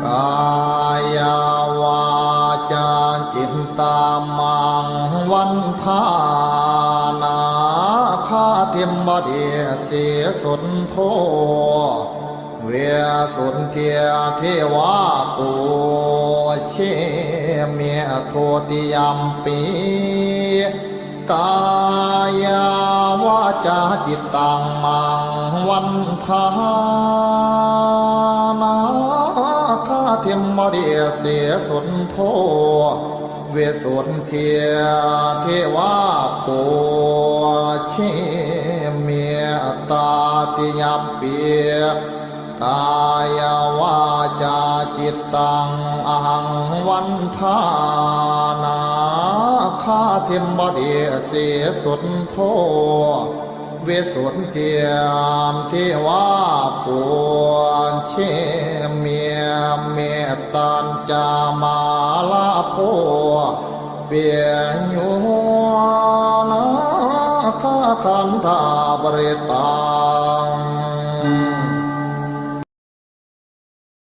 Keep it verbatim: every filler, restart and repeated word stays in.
kāyā vācā cittaṃ maṃ vandhā nāgādhipaṭi sīsuṇ- dho visuddhijīvā pūjemi dutiyampi. Kāyā vācā cittaṃ maṃ vandhā nāgādhipaṭi sīsuṇ- dho visuddhijīvā pūjemi tatiyampi. Kāyā vācā cittaṃ ahaṃ vandhā nāgādhipaṭi sīsuṇ- dho visuddhijīvā pūjemi mettañca mārabho piyo nāgakandhaparittaṃ